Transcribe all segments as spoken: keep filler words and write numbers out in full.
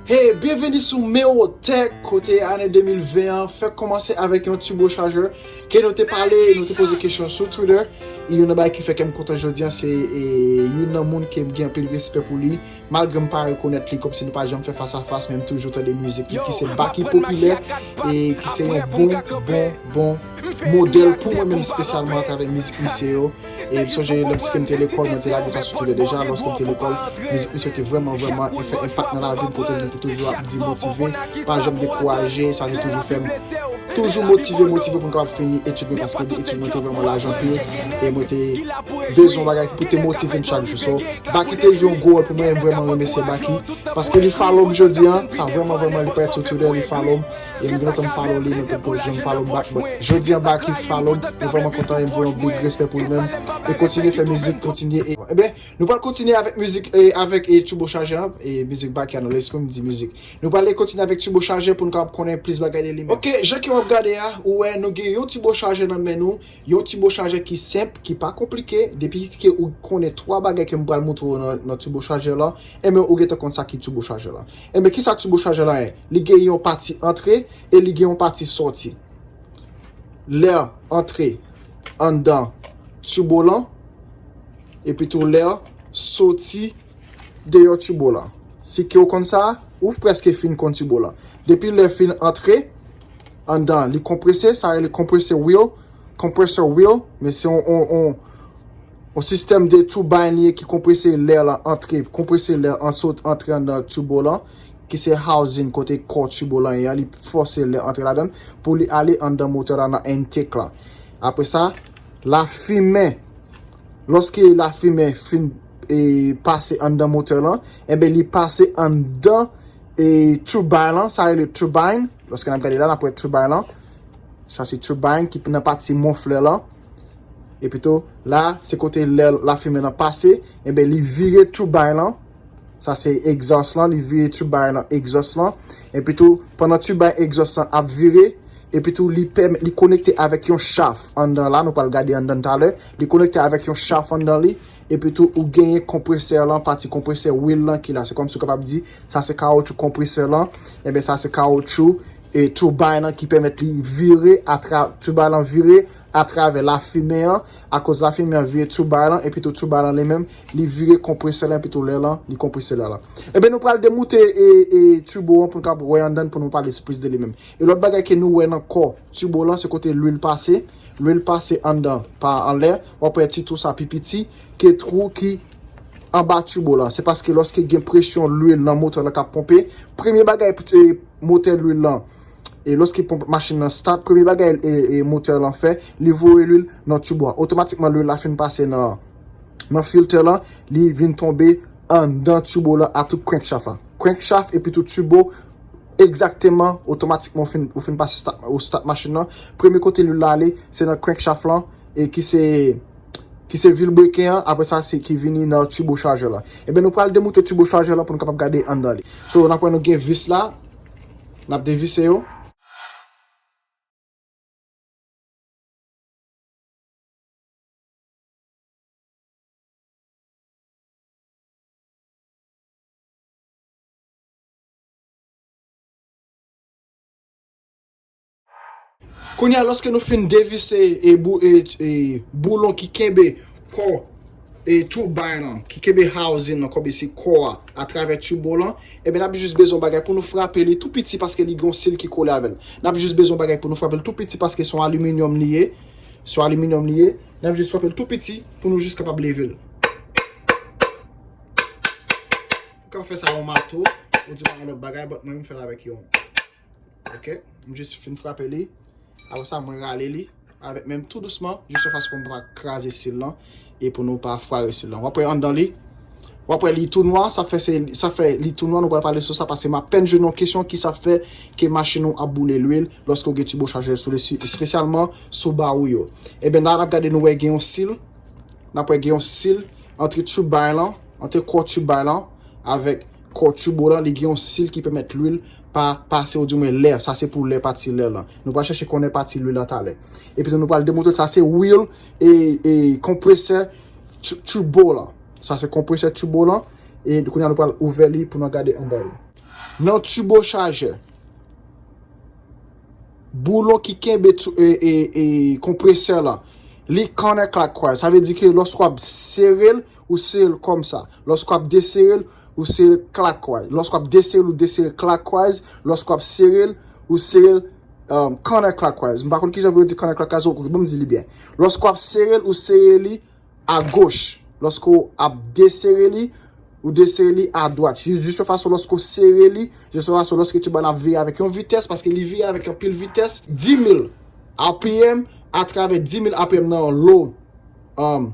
Hey, byenveni sou Mewotech, kote ane de mil ven an fèk kòmanse avèk yon turbo chargeur ke nou te pale, nou te poze kesyon sou Twitter. E youn nan bagay ki fè kè m kontan jodi a, se e, youn nan moun ke m gen anpil respè pou li, malgre m pa rekonèt li, kòmsi nou pa janm fè fas a fas, men m toujou tande mizik li, ki se Baky Popilè, e ki se yon bon, bon, bon modèl pou mwen menm, espesyalman atravè mizik misye yo. E m sonje lè m, si ke m te lekòl, mwen te lage sa sou Twitter deja, lòske m te lekòl, mizik misye te vrèman, vrèman fè enpak nan lavi m, kote m te toujou ap di motive, pa janm dekouraje, sa te toujou fè m toujou motive, motive pou m kapab fini etid mwen, paske etid mwen te vrèman laj anpil, e mwen te bezwen yon bagay ki pou te motive m chak jou. So, Baky te jwe yon gwo wòl pou mwen, e m vrèman remèsye Baky, paske li follow m jodi a, sa vrèman, vrèman, li parèt sou Twitter, li follow m, e m gen lontan m follow li, men poko janm follow m back, but jodi a Baky follow m, mwen vrèman kontan, e m voye yon big respè pou li menm, e kontinye fè mizik, kontinye, e, ebyen, nou pral kontinye avèk mizik, e, avèk, e, Turbo Chargeur an, e, mizik Baky a nan lespri m, di mizik. Nou pral kontinye avèk Turbo Chargeur pou nou kapab konnen plis bagay de li menm. Ok, jan ke w ap gade a, ou wè, nou gen yon Turbo Chargeur nan men nou, yon Turbo Chargeur ki senp, ki pa konplike, depi ke ou konnen twa bagay ke m pral montre w nan, nan Turbo Chargeur la, enben ou gentan konn sa ki Turbo Chargeur la. Enben, ki sa Turbo Chargeur la ye? Li gen yon pati antre e li gen yon pati sòti. Lè antre anndan turbo lan, epi tou lè sòti deyò turbo lan. Si ke w konn sa, ou prèske fin konn turbo lan. Depi lè fin antre anndan, li konprese, sa rele compressor wheel, compressor wheel, men se yon, yon, yon, yon sistèm de turbine li ye ki konprese lè lan antre, konprese lè an sot antre anndan turbo lan, ki se housing kote kò turbo lan ye a, li fòse lè antre ladan l pou li ale anndan motè la nan intake lan. Apre sa, lafimen, lòske lafimen fin, e, pase anndan motè lan, enben li pase anndan, e, turbine lan, sa rele turbine. Lòske n ap gade la, n ap wè turbine lan. Sa se turbine ki nan pati moflè lan. Epi tou, la, se kote lè lafimen lan pase, enben li vire turbine lan. Sa se exhaust lan, li vire turbine lan, exhaust lan. Epi tou, pandan turbine exhaust lan ap vire, epi tou, li pèmèt, li konekte avèk yon shaft anndan la, nou pral gade anndan talè. Li konekte avèk yon shaft anndan li, epi tou, ou genyen konpresè lan, pati konpresè wheel lan ki la. Se kòmsi w kapab di, sa se kawotchou konpresè lan, enben sa se kawotchou, e, turbine lan ki pèmèt li vire, atra-, turbine lan vire atravè lafimen an, akoz lafimen an vire turbine lan, epi tou turbine lan li menm, li vire konpresè lan, epi tou lè lan, li konprese lè lan. Enben, nou pral demoute, e, e, turbo an pou nou kapab wè anndan pou nou pale plis de li menm. E lòt bagay ke nou wè nan kò turbo lan, se kote lwil pase. Lwil pase anndan, pa anlè. W ap wè ti twou sa pi piti ke twou ki anba turbo lan. Se paske lòske gen presyon lwil nan motè lan k ap ponpe, premye bagay, e, motè lwil lan, e lòske ponp machin nan start, premye bagay, e, e, motè lan fè, li voye lwil nan turbo a. Otomatikman, lwil la fin pase nan, nan filtè lan, li vin tonbe anndan turbo lan a tout crankshaft lan. Crankshaft epi tou turbo, egzakteman, otomatikman, ou fin, ou fin pase start, ou start machin nan. Premye kote lwil la ale, se nan crankshaft lan, e ki se, ki se vilebreaker an, apre sa, se ki vini nan turbo chargeur lan. Ebyen, nou pral demoute turbo chargeur lan pou nou kapab gade anndan li. So, n ap wè nou gen vis la, n ap devise yo. Kounye a, lòske nou fin devise e bou-, e, e boulon ki kenbe kò, e turbine lan, ki kenbe housing lan, kòm si kò a, atravè turbo lan, ebyen, n ap jis bezwen yon bagay pou nou frape li tou piti paske li gen yon sil ki kole avè l. N ap jis bezwen yon bagay pou nou frape l tou piti paske se yon aliminyòm li ye. Se yon aliminyòm li ye. N ap jis frape l tou piti pou nou jis kapab leve l. Ou ka fè sa yon mato, ou di pa yon lòt bagay, but mwen, m fè l avèk yon. Ok? M jis fin frape li. Apre sa, mwen rale li avèk men m tou dousman, jis yon fason pou m pa kraze sil lan e pou nou pa fware sil lan. W ap wè anndan li, w ap wè li tou nwa, sa fè se, sa fè li tou nwa, nou pral pale sou sa paske m apèn jwenn yon kesyon ki sa fè ke machin ou ap boule lwil lòske w gen tubo chargeur sou li, espesyalman sou ba ou yo. Ebyen, la n ap gade nou wè gen yon sil, n ap wè gen yon sil antre turbine lan, antre kò turbine lan avèk kò turbo lan, li gen yon sil ki pèmèt lwil pa pase, ou di mwen lè, sa se pou lè pati lè lan. Nou pral chèche konnen pati lwil lan talè. Epi tou nou pral demontre sa se wheel e, e konpresè tu-, turbo lan. Sa se konpresè turbo lan. E kounye a nou pral ouvè li pou nou gade anndan li. nan tibo chajè, boulon ki kenbe tou, e, e, e, konpresè lan, li counterclockwise. Sa vle di ke lòske w ap sere l, ou sere l kòmsa. Lòske w ap desere l, ou sere l clockwise. Lòske w ap desere l, ou desere l clockwise. Lòske w ap sere l, ou sere l, um, counterclockwise. M pa konn kijan pou yo di counterclockwise, ok, ban m di li byen. Lòske w ap sere l, ou sere li agoch. Lòske w ap desere li, ou desere li adwat. Jis yon fason, lòske w sere li, jis yon fason, lòske tib la ap vire avèk yon vitès, paske li vire avèk anpil vitès, dis mil R P M, atravè dis mil R P M nan yon low, um,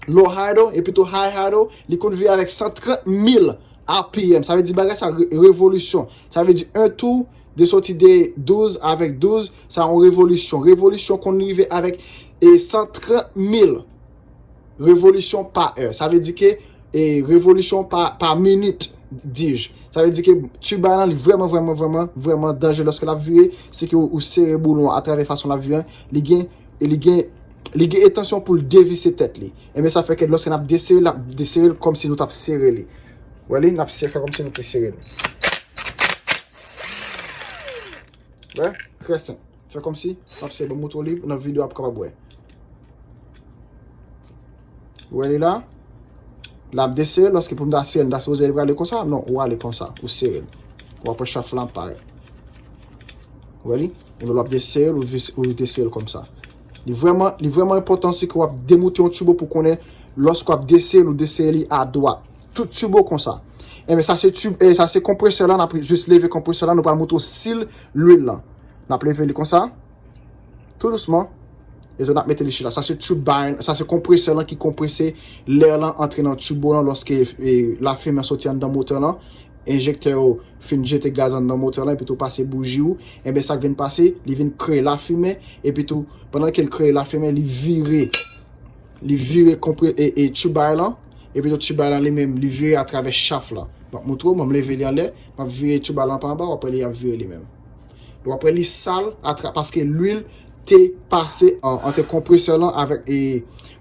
low idle, epi tou high idle, li konn vire avèk san trant mil R P M. Sa vle di bagay sa re- revolisyon. Sa vle di yon tou, de soti de douz avèk douz, sa yon revolisyon. Revolisyon konn rive avèk e san trant mil revolisyon pa è. Sa vle di ke e revolisyon pa, pa minit, dij. Sa vle di ke tib la li vrèman, vrèman, vrèman, vrèman danje lòske l ap vire. Se ke ou, ou sere boulon atravè fason l ap vire. Li gen, e li gen, li gen entansyon pou l devise tèt li. Ebyen, sa fè ke lòske n ap desere, l ap desere l kòmsi nou t ap sere li. Wè li, n ap sere kòmsi nou te sere li. Wè, trè senp. Fè kòmsi m ap sere, ban m montre w li nan videyo a pou w kapab wè. Ou wè li la? L ap desere, lòske pou m ta sere, m ta sipoze li prale konsa? Non, ou ale konsa, ou sere l. Ou ap wè chaf lan ap parèt. Ou wè li? Ebyen, l ap desere l, ou vis- ou desere l kòmsa. Li vrèman, li vrèman enpòtan si ke w ap demoute yon tibo pou konnen lòske w ap desere l, ou desere li adwat. Tout tibo konsa. Ebyen, sa se tib, e sa se konpresè lan, n ap jis leve konpresè lan, nou pral montre w sil lwil lan. N ap leve li konsa. Tou dousman. E tou n ap mete li chita. Sa se tube bind, sa se konpresè lan ki konprese lè lan antre nan tibo lan lòske e, lafimen soti anndan motè lan. Enjektè yo fin jete gaz anndan motè lan, epi tou pase bouji ou. Ebyen, sa k vin pase, li vin kreye lafimen, epi tou, pandan ke l kreye lafimen, li vire, li vire konpre, e, e tube lan, epi tou tube lan li menm, li vire atravè chaf lan. M ap montre w, mwen m leve li anlè, m ap vire tube lan pa anba, w ap wè li ap vire li menm. W ap wè li sal atra, paske lwil te pase an, ant konpresè lan avèk e,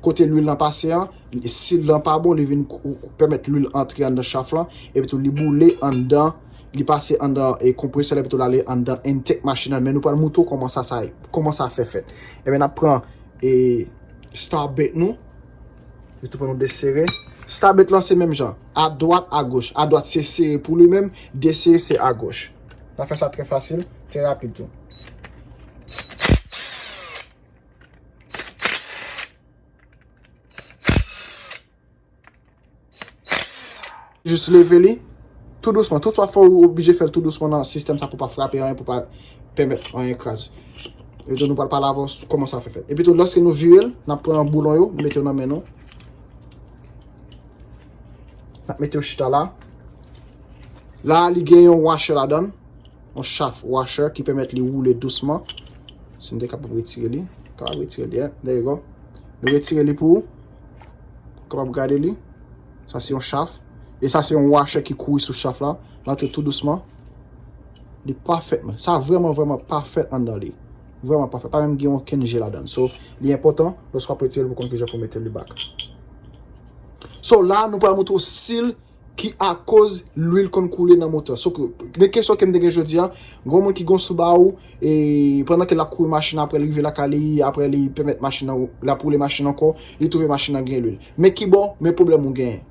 kote lwil lan pase an, sil lan pa bon, li vin kou- kou- pèmèt lwil antre anndan chaf lan, epi tou li boule anndan, li pase anndan e konpresè lan, epi tou l ale anndan intake machin nan. Men nou pral montre w kòman sa, sa, kòman sa fè fèt. Ebyen, n ap pran e start belt nou. Epi tou pou nou desere. Start belt lan se menm jan. Adwat, agoch. Adwat se sere pou li menm, desere se agoch. N ap fè sa trè fasil, trè rapid tou. Jis leve li tou dousman. Tout sa fò ou oblije fè l tou dousman nan sistèm sa pou pa frape anyen, pou pa pèmèt anyen kraze. Epi tou nou pral pale avè w sou kòman sa fè fèt. Epi tou lòske nou vire l, n ap pran boulon yo, nou mete yo nan men nou. N ap mete yo chita la. La, li gen yon washer ladan l. Yon chaf washer ki pèmèt li woule dousman. Si n te kapab retire li, kapab retire li, eh. There you go. Nou retire li pou ou kapab gade li. Sa se yon chaf. E sa se yon washer ki kouri sou chaf la. L antre tou dousman. Li pafètman. Sa vrèman, vrèman pafèt anndan li. Vrèman pafèt. Pa menm gen okenn je ladan l. So, li enpòtan, lòske w ap retire l pou konn kijan pou mete li back. So, la, nou pral montre w sil ki akoz lwil konn koule nan motè. So ke, men kesyon ke m te gen jodi a, gen yon moun ki gon sou ba ou, e pandan ke l ap kouri machin, apre li rive lakay li, apre li pèmèt machin nan, l ap woule machin ankò, li twouve machin nan gen lwil. Men ki bò, men pwoblèm ou genyen.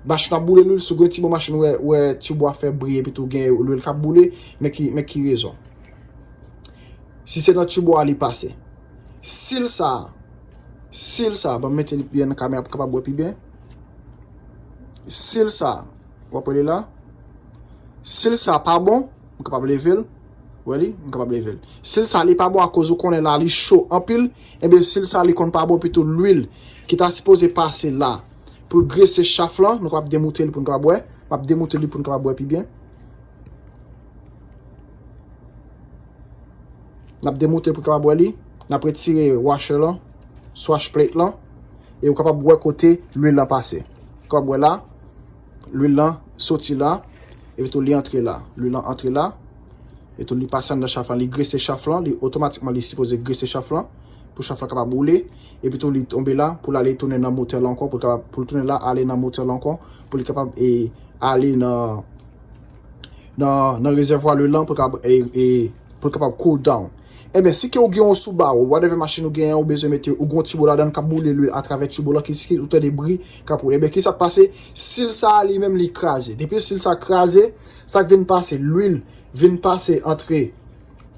Machin ap boule lwil, si w gen ti bò machin, wè, wè ti bò a fè bri, epi tou gen lwil k ap boule, men ki, men ki rezon. Si se nan tibo a li pase. Sil sa, sil sa, ban m mete li byen nan kamera pou kapab wè pi byen. Sil sa, w ap wè li la. Sil sa pa bon, m kapab leve l. Wè li, m kapab leve l. Sil sa li pa bon akoz ou konnen la li cho anpil. Ebyen sil sa li konn pa bon, epi tou lwil ki ta sipoze pase la pou l grese chaf lan, nou kapab demoute li pou n kapab wè. M ap demoute li pou n kapab wè pi byen. N ap demoute pou kapab wè li. N ap retire washer lan, swash plate lan, e ou kapab wè kote lwil lan pase. Ou kapab wè la, lwil lan soti la, epi tou li antre la. Lwil lan antre la, epi tou li pase anndan chaf lan, li grese chaf lan, li otomatikman li sipoze grese chaf lan, pou chaf lan kapab woule, epi tou li tonbe la, pou l ale tounen nan motè lan ankò, pou l kapab, pou l tounen la, ale nan motè lan ankò, pou li kapab, e, ale nan nan, nan rezèvwa lwil lan pou l kapab, e, e, pou l kapab cool down. Ebyen, si ke ou gen yon Subaru, whatever machin ou genyen, ou bezwen mete, ou gen yon tibo ladan l k ap boule lwil atravè tibo lan, ki, ki ou tande bri k ap woule. Ebyen, ki sa k pase? Sil sa a li menm li kraze. Depi sil sa kraze, sa k vin pase? Lwil vin pase antre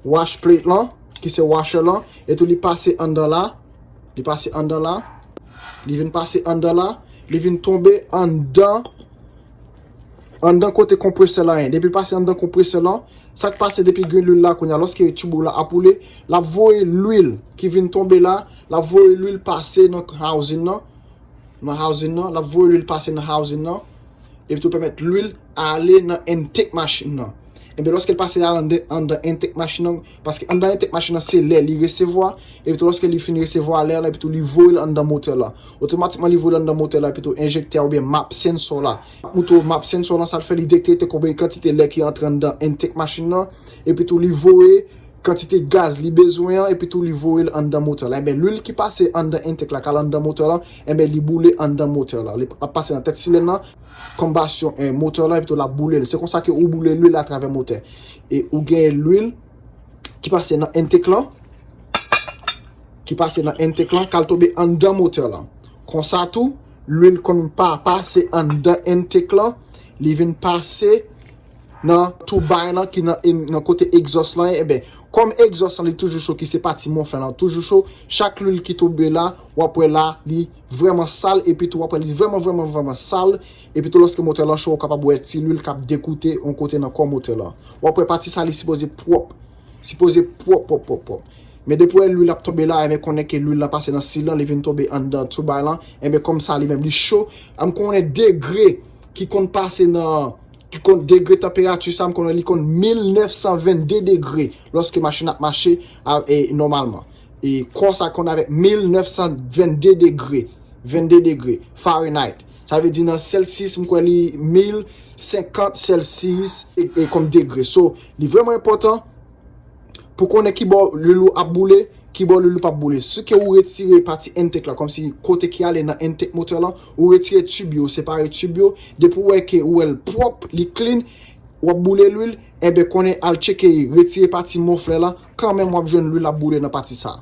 wash plate lan, ki se washer lan, e tou li pase anndan la, li pase anndan la, li vin pase anndan la, li vin tonbe anndan, anndan kote konpresè lan ye. Depi l pase anndan konpresè lan, sa k pase depi gen lwil la kounye a, lòske tibo la ap woule, l ap voye lwil ki vin tonbe la, l ap voye lwil pase nan housing nan, nan housing nan, l ap voye lwil pase nan housing nan, epi tou pèmèt lwil ale nan intake machin nan. Ebyen, lòske l pase la anndan, anndan intake machin nan, paske anndan intake machin nan se lè li resevwa, epi tou lòske li fin resevwa lè la, epi tou li voye l anndan motè la. Otomatikman, li voye l anndan motè la, epi tou enjektè oubyen map sensor la. Motè map sensor lan, sa l fè, li detekte konbyen kantite lè ki antre anndan intake machin nan, epi tou li voye kantite gaz li bezwen an, epi tou li voye l anndan motè la. Ebyen, lwil ki pase anndan intake la, k al anndan motè la, ebyen, li boule anndan motè la. Li ap pase nan tèt silèn nan, konbasyon, eh, motè la, epi tou l ap boule l. Se konsa ke ou boule lwil atravè motè. E ou genyen lwil ki pase nan intake lan, ki pase nan intake lan, k al tonbe anndan motè lan. Konsa tou, lwil konn pa pase anndan intake lan, li vin pase nan turbine lan ki nan, nan kote egzòs lan ye. Ebyen, kòm egzòs lan li toujou cho, ki se pati moflè lan toujou cho, chak lwil ki tonbe la, w ap wè la, li vrèman sal, epi tou w ap wè li vrèman, vrèman, vrèman sal, epi tou lòske motè lan cho, ou kapab wè ti lwil k ap degoute yon kote nan kò motè lan. W ap wè pati sa, li sipoze pwòp. Sipoze pwòp, pwòp, pwòp, pwòp. Men depi w wè lwil ap tonbe la, ebyen konnen ke lwil lan pase nan sil lan, li vin tonbe anndan turbine lan, ebyen kòm sa li menm li cho. M konnen degre ki konn pase nan, ki konn degre tanperati sa, m konnen li konn mil nèf san vennde degre lòske machin ap mache a, e, nòmalman. E kò sa konn avèk mil nèf san vennde degre, vennde degre Fahrenheit. Sa vle di nan Celsius, m kwè li mil senkant Celsius e, e kòm degre. So, li vrèman enpòtan pou konnen ki bò lwil ou ap boule, ki bò lwil ou p ap boule. Si ke ou retire pati intake la, kòmsi kote ki ale nan intake motè lan, ou retire tib yo, ou separe tib yo, depi w wè ke ou wè l pwòp, li clean, w ap boule lwil, enben konnen al tcheke, retire pati moflè lan, kanmenm w ap jwenn lwil ap boule nan pati sa.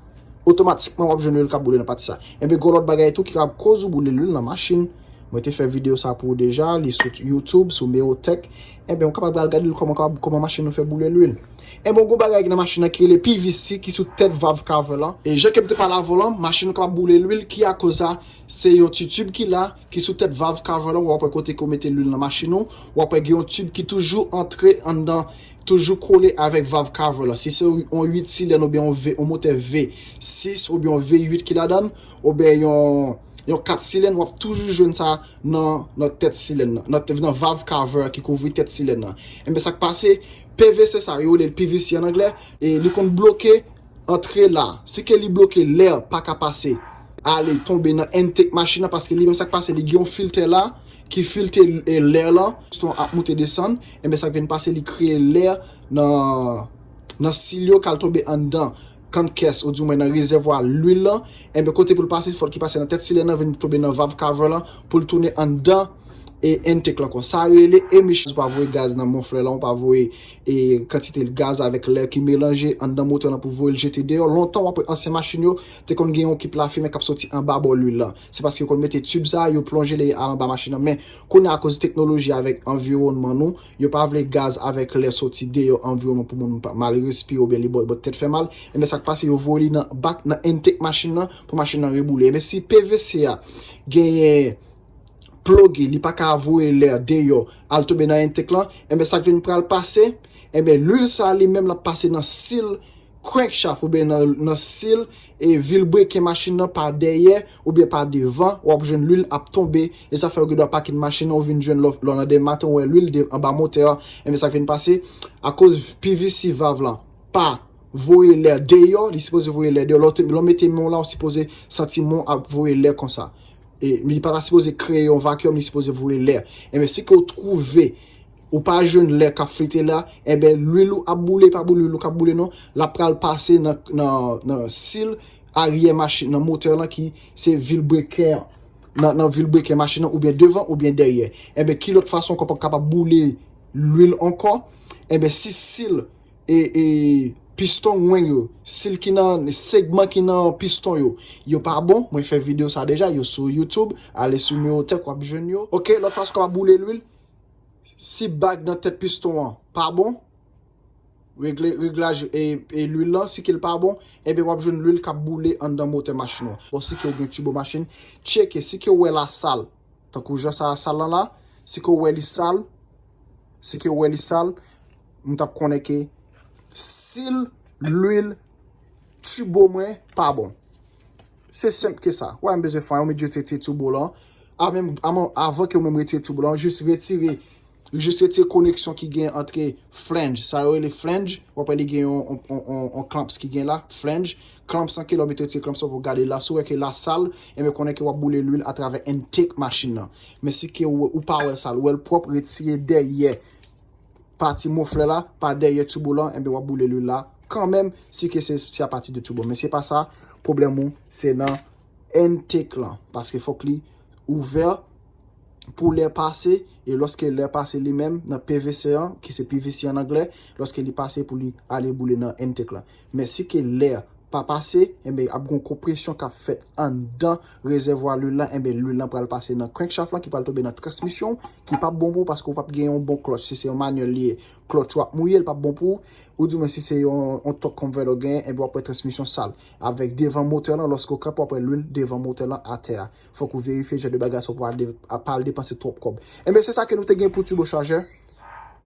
Otomatikman, w ap jwenn lwil k ap boule nan pati sa. Enben, gen lòt bagay tou ki kapab koz ou boule lwil nan machin. Mwen te fè videyo sa pou ou deja, li sou YouTube, sou Meotech. Enben, ou kapab al gade l kòman, kòman machin nou fè boule lwil. Enben, yon gwo bagay ki nan machin nan ki rele P V C, ki sou tèt valve cover lan. E jan ke m te pale avè w lan, machin nou kapab boule lwil, ki akoz sa, se yon ti tib ki la, ki sou tèt valve cover lan, w ap wè kote ke w mete lwil nan machin ou, w ap wè gen yon tib ki toujou antre anndan, toujou kole avèk valve cover lan. Si se yon uit silèn oubyen yon V, yon motè V sis oubyen yon V uit ki ladan l, oubyen yon, yon kat silèn, w ap toujou jwenn sa nan, nan tèt silèn nan, nan, nan valve cover ki kouvri tèt silèn nan. Enben, sa k pase, P V C sa, yo rele l P V C an anglè, e li konn bloke antre la. Si ke li bloke, lè pa ka pase, ale tonbe nan intake machin nan, paske li menm sa k pase, li gen yon filtè la ki filte, e, lè lan, piston ap moute desann, enben sa k vin pase, li kreye lè nan, nan sil yo k al tonbe anndan kann kès, oudimwen nan rezèvwa lwil lan, enben kote pou l pase, fòk li pase nan tèt silèn nan, vin tonbe nan valve cover lan, pou l tounen anndan e intake lan ankò. Sa rele emissions. Ou pa voye gaz nan moflè lan, ou pa voye, e, kantite gaz avèk lè ki melanje anndan motè lan pou voye l jete deyò. Lontan, w ap wè ansyen machin yo, te konn gen yon kip lafimen k ap soti anba bò lwil lan. Se paske yo konn mete tib sa, yo plonje l al anba machin nan. Men, kounye a, akoz teknoloji avèk anviwònman nou, yo pa vle gaz avèk lè soti deyò anviwònman pou moun pa, mal respire oubyen li ba w tèt fè mal. Enben, sa k pase, yo voye li nan, back nan intake machin nan pou machin nan reboule. Enben, si P V C a genyen ploge, li pa ka voye lè deyò al tonbe nan intake lan, enben sa k vin pral pase, enben lwil sa li menm l ap pase nan sil crankshaft oubyen nan, nan sil e vilbreken machin nan pa dèyè oubyen pa devan, w ap jwenn lwil ap tonbe, e sa fè w gen dwa pake machin nan, ou vin jwenn lè w, lè w nan demen maten, ou wè lwil de, anba motè a, enben sa k vin pase, akoz P V C valve lan pa voye lè deyò, li sipoze voye lè deyò, lè w te, lè w mete men w la, ou sipoze santi men w ap voye lè konsa. E, men li pa ta sipoze kreye yon vacuum, li sipoze voye lè. Enben, si ke w twouve ou pa jwenn lè k ap filte la, enben, lwil ou ap boule, pa boule, lwil ou k ap boule non, l ap pral pase nan, nan, nan sil aryè machin, nan motè lan ki se vilbreken an. Nan, nan vilbreken machin nan, oubyen devan, oubyen dèyè. Enben, ki lòt fason ke w kapab boule lwil ankò? Enben, si sil e, e piston weng yo, sil ki nan segman ki nan piston yo, yo pa bon, mwen fè videyo sa deja, yo sou YouTube, ale sou Mewotech w ap jwenn yo. Ok, lòt fason w ap boule lwil, si bag nan tèt piston an pa bon, regle, reglaj e, e lwil lan, si ke l pa bon, enben w ap jwenn lwil k ap boule anndan motè machin ou. Bon, si ke w gen tibo machin, tcheke, si ke w wè l sal, tankou jan sa sal lan la, si ke w wè li sal, si ke w wè li sal, m t ap konnen ke sil lwil tibo mwen pa bon. Se senp ke sa. Wè, m bezwen fè yon, m jis retire tibo lan. A menm, avan, avan ke w menm retire tibo lan, jis retire, jis retire koneksyon ki gen antre flange. Sa yo rele flange. W ap wè li gen yon, yon, yon, yon, yon clamps ki gen la, flange. Clamps lan, ke lè w mete retire clamps lan pou w gade la, si w wè ke la sal, enben konnen ke w ap boule lwil atravè intake machin nan. Men si ke w, ou pa wè l sal, ou wè l pwòp, retire dèyè pati moflè la, pa dèyè tibo lan, enben w ap boule lwil la kanmenm, si ke se, se apati de tibo. Men se pa sa, pwoblèm ou, se nan intake lan. Paske fòk li ouvè pou lè pase, e lòske lè pase li menm nan P V C an, ki se P V C an anglè, lòske li pase pou li ale boule nan intake lan. Men si ke lè pa pase, enben ap gen yon konpresyon k ap fèt anndan rezèvwa lwil lan, enben lwil lan pral pase nan crankshaft lan ki pral tonbe nan transmisyon ki p ap bon pou ou paske ou p ap gen yon bon clutch. Si se yon manyèl li ye, clutch ou ap mouye, l p ap bon pou ou. Ou di mwen si se yon, yon torque converter ou gen, enben w ap wè transmisyon sal. Avèk devan motè lan, lòske w kanpe w ap wè lwil devan motè lan atè a. Fòk ou verifye jan de bagay sa pou pa al depanse twòp kòb. Enben se sa ke nou te gen pou tibo chajè.